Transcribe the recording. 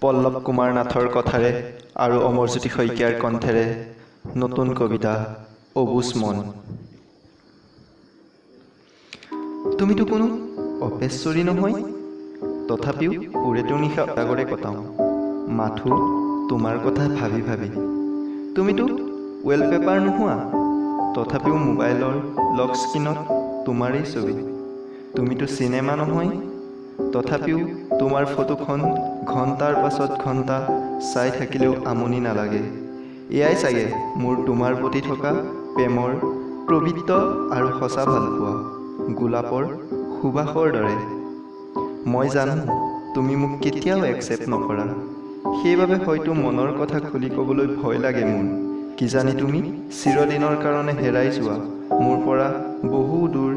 পল্লৱ কুমাৰ নাথৰ কথাৰে আৰু অমৰজ্যোতি শইকীয়াৰ কণ্ঠেৰে নতুন কবিতা অবুজ মন। তুমিতো কোনো অপেশ্বৰী নহয়, তথাপিও ওৰেটো নিশা উজাগৰে কটাওঁ মাথো তোমাৰ কথা ভাবি ভাবি। তুমিতো ৱেলপেপাৰ নোহোৱা, তথাপিও মোবাইলৰ লক স্ক্ৰীণত তোমাৰেই ছবি। তুমিতো চিনেমা নহয়, তথাপিও তোমাৰ ফটোখন ঘণ্টাৰ পাছত ঘণ্টা চাই থাকিলেও আমনি নালাগে। এয়াই চাগে মোৰ তোমাৰ প্ৰতি থকা প্ৰেমৰ পবিত্ৰ আৰু সঁচা ভালপোৱা, গোলাপৰ সুবাসৰ দৰে। মই জানো তুমি মোক কেতিয়াও একচেপ্ট নকৰা, সেইবাবে হয়তো মনৰ কথা খুলি ক'বলৈ ভয় লাগে মোৰ। কিজানি তুমি চিৰদিনৰ কাৰণে হেৰাই যোৱা মোৰ পৰা বহু দূৰ।